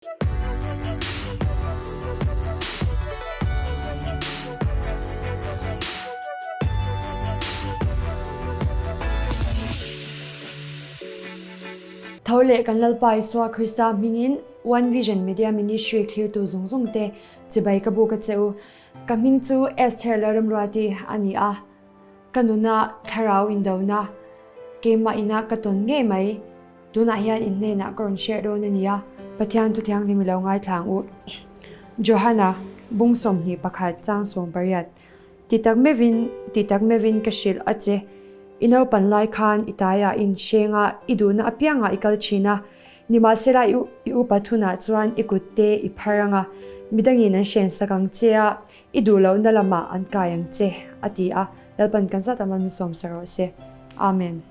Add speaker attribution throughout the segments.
Speaker 1: Tho leh kan Lalpa Isua Krista hmingin One Vision Media Ministry thlirtu zawng zawng te chibai ka buk a che u. Ka hming chu Esther Lalremruati a ni a. Ka nuna thlarau indona keimah ina ka tawn ngei mai. Tunah hian in hnenah ka rawn share dawn a nia, Pathian thu thianghlim i lo ngaithla ang u. Johana, bung 21 chang 18, Ti tak meuhin, ti tak meuhin ka hrilh a che, i naupan lai khan i taiah in hreng a, i duhna apiangah i kal thin a, nimahsela i i upat hunah chuan i kut te i phar ang a, midangin an hrensak ang che a, i duh lohna lamah an kai ang che, a ti a, Lalpan kan zat aman min sawm sa rawh se. Amen.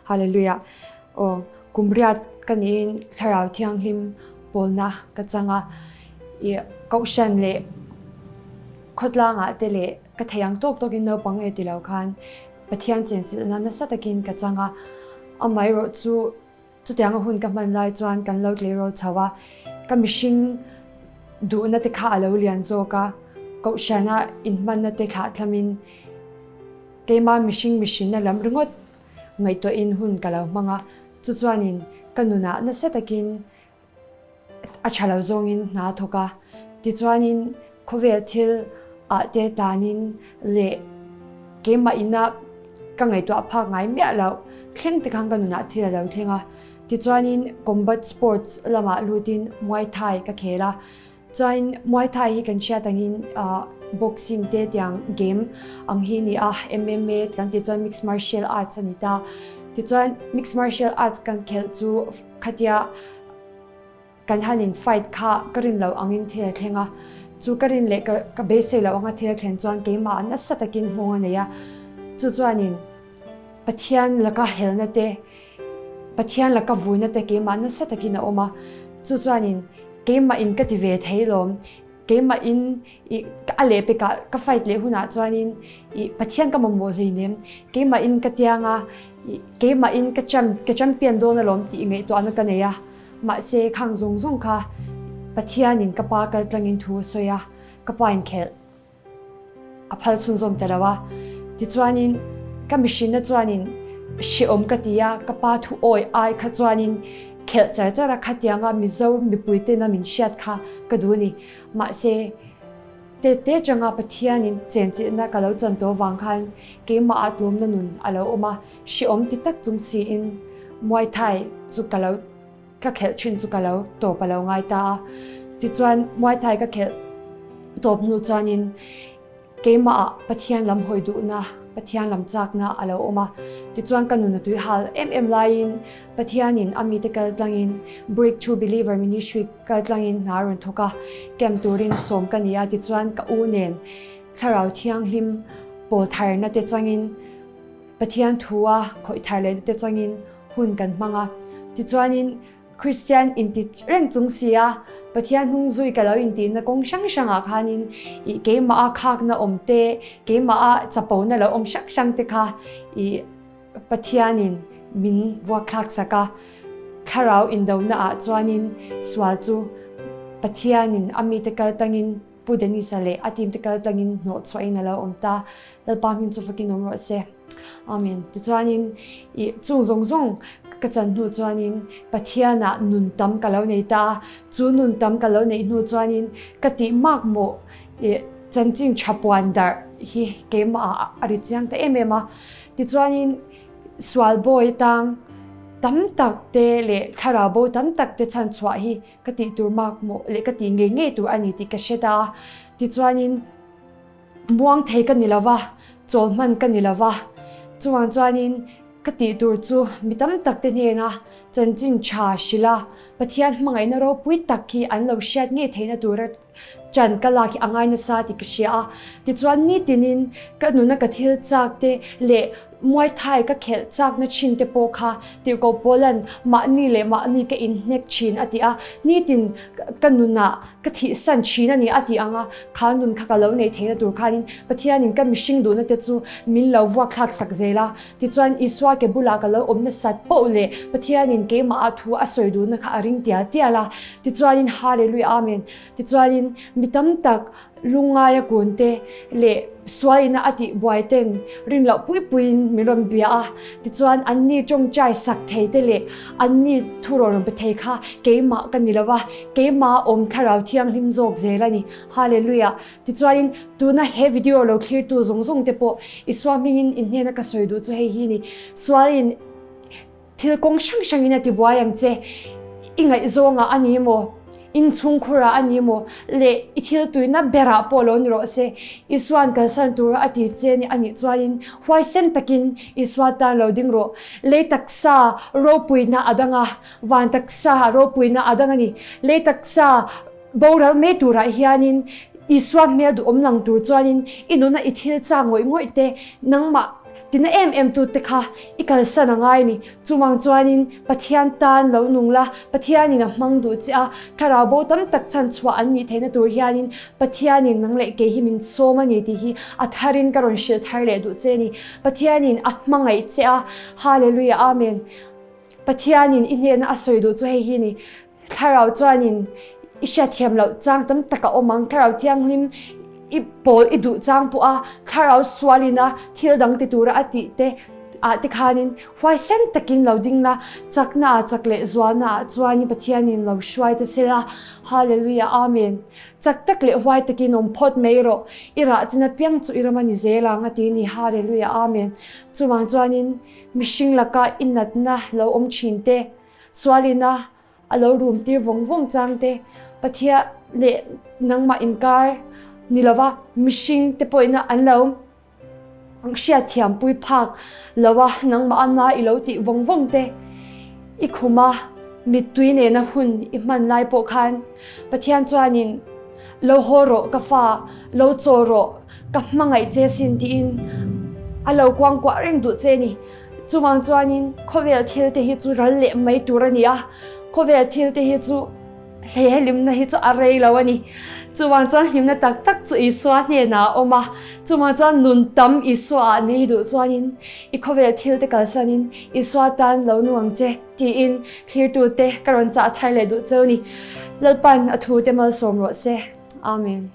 Speaker 1: Hallelujah. Aw, kum riat ka niin Thlarau Thianghlim pawlna ka chang a. I kohhran leh khawtlangah te leh ka thei ang tawk tawkin naupang e ti lo khan Pathian chenchilhna nasa takin ka chang a. Amaherawh chu Chutianga hun ka hman lai chuan kan lo tleirawl chho a, ka mihring duhna te kha a lo lian zawk a, kohhrana inhmanna te thlah thlamin keima mihring mihrinna lam ringawt ngaihtuahin hun ka lo hmang a, chu chuanin ka nunah nasa takin a tha lo zawngin hna a thawk a, tichuanin khawvel thil ah te tlanin leh keimah ina ka ngaihtuah phak ngai miah loh thleng te khan ka nunah thil a lo thleng a, tichuanin combat sports lamah lutin Muay Thai ka khel a, chuanin Muay Thai hi kan hriat angin ah boxing te tiang game ang hi a ni a, MMA kan tih chuan mixed martial arts a ni ta, tichuan mixed martial arts kan khelh chu Khatia kan han in fight kha ka rin loh angin thil a thleng a, chu ka rin leh ka beisei loh anga thil a thlen chuan keimah nasa takin nghawng a nei a, chu chuanin Pathian laka helna te, Pathian laka vuina te keimah nasa takin a awm a, chu chuanin keimah in ka ti ve thei lawm, Keimah in i a lehpekah ka fight leh hunah chuanin i Pathian ka mamawh hleinem, keimah in ka tiang a, i keimah in ka champ ka champion dawn alawm tih ngaihtuahna ka nei a. Mahse khang zawng zawng kha Pathianin ka pa kal tlangin thu a sawi a, ka pa in khelh a phal chhunzawm ta lo a. Tichuanin ka mihrinna chuanin hrehawm ka ti a, ka pa thu awi ai kha chuanin Khelh char char a khatianga Mizo mipui tena min hriat kha ka duh a ni. Mahse, tete atanga Pathianin chenchilhna ka lo chan tawh vang khan keimah ah tlawmna nun a lo awm a, hrehawm ti tak chung siin Muay Thai chu ka lo ka khelh thin chu ka lo tawp a lo ngai ta a. Tichuan Muay Thai ka khelh tawp hnu chuanin Keimah ah Pathian lam hawi duhna, Pathian lam chakna a lo awm a. Tichuan ka nun a tui hal em em laiin Pathianin a mite kal tlangin Breakthrough Believer Ministry kal tlangin hna a rawn thawk a, camp turin sawm ka ni a. Tichuan ka u nen Thlarau Thianghlim pawl tharna te changin Pathian thu a khawih thar lehna te changin hun kan hmang a. Tichuanin Kristian inti reng chung si a, Pathian hnung zui ka lo intihna kawng hrang hrangah khanin ih keimah a khakna awm te, keimah a chapona lo awm hrang hrang te kha ih Pathianin min vuak thlak sak a. Thlarau indona ah chuanin sual chu Pathianin a mite kal tangin Pu Denisa leh a team te kal tlangin hnawh chhuahin a lo awm ta. Lalpa hming chu fakin awm rawh se. Amen. Tichuanin i chung zawng zawng ka chan hnu chuanin Pathianah nun tam ka lo nei ta a. Chu nun tam ka lo neih hnu chuanin ka tih mak mawh i chanchin tha puan darh hi keimah ah a ri chiang ta em em a. Tichuanin sual bawi tang tam tak te leh thlarau bo tam tak te chhan chhuah hi Ka tih tur mak maw leh ka tih ngei ngei tur a ni tih ka hre ta a. Tichuanin muang thei ka ni lo va, chawl hman ka ni lo va. Chuvang chuanin ka tih tur chu mi tam tak te hnena chanchin tha hrilh a, Pathian hmangaihna ropui tak hi an lo hriat ngei theihna tura Chan ka lak hi a ngai nasa tih ka hria a, tichuan nitinin ka nuna ka thil chak te leh Muay Thai ka khelh chakna thin te pawh kha Tirhkoh Paula'n mahni leh mahni ka inhnek thin a ti a, nitin ka nunah ka thihsan thin a ni a tih ang a, kha nun kha ka lo neih theihna tur khanin Pathianin ka mihring duhna te chu min lo vuak thlak sak zel a, tichuan Isua ke bulah ka lo awm nasat poh leh Pathianin keimah ah thu a sawi duhna kha a. ring tial tial a. Tichuanin Hallelujah Amen. Tichuanin mi tam tak lungngaia kun te leh sualina a tih buai ten rin loh pui puiin min rawn bia a. Tichuan anni tawngtai sak thei te leh anni thu rawn rawn pe thei kha keimah ka ni lo va, keimah awm thlarau thianghlim zawk zel a ni. Hallelujah. Tichuanin tuna he video lo thlirtu zawng zawng te pawh Isua hmingin in hnena ka sawi duh chu hei hi ni, Sualin thil kawng hrang hrangin a ti buai ang che, i ngaihzawngah a ni maw, in chhungkhurah a ni maw, leh i thil tuina berah pawh lo ni rawh se, Isua'n kalsan tura a ti che ni a nih chuanin huaisen takin Isua tan lo ding rawh. Lei taksa ropuina a dang a, van taksa ropuina a dang a ni. Lei taksa Boral mai turah hianin Isua hmel duhawm lang tur chuanin i nuna i thil chak ngawih ngawih te, nangmah tina em em tu te kha i kalsan a ngai a ni. Chuvang chuanin Pathian tan lo nung la, Pathianin a hmang duh che a, thlarau bo tam tak chhan chhuah an nih theihna tur hianin Pathianin nang leh kei hi min sawm a ni tih hi a tharin ka rawn hrilh thar leh duh che a ni. Pathianin a hmangaih che a, Hallelujah Amen. Pathianin i hnehna a sawi duh chu hei hi a ni. Thlarau chuanin i hriatthiam loh chang tam tak a awm ang. Thlarau thianghlim i pawl i duh chang pawh a, thlarau sualin a thil dang ti tura a tih te ah te khanin huaisen takin lo ding la, chakna ah chak leh zualna ah chuanin Pathianin lo hruai ta sela. Hallelujah Amen. Chak tak leh huai takin awm phawt mai rawh, i rah chin apiang chu i ram a ni zel ang a ti ni. Hallelujah Amen. Chuvang chuanin mihring laka i natna lo awm thin te, Sualina a lo rum tir vawng vawng chang te, Pathian leh nangmah inkar ni lova mihring te pawhina an lo hriatthiam pui phak lova nangmah a na i lo tih vawng vawng te, i khuma mittui nena hun i hman lai pawh khan Pathian chuanin lo haw rawh ka fa, lo chaw rawh, ka hmangaih che sin tiin a lo kuangkuah reng duh che ni. Chuvang chuanin khawvel thil te hi chu ral leh mai tur a ni a, khawvel thil te hi chu hle hlimna hi chu a rei lo a ni. Chuvang chuan hlimna tak tak chu Isua hnenah a awm a, chuvang chuan nun tam Isua ah nei duh chuanin i khawvel thil te kalsanin Isua tan lo nu ang che tiin thlirtute ka rawn chah thar leh duh cheu ni. Lalpan a thute malsawm rawh se. Amen.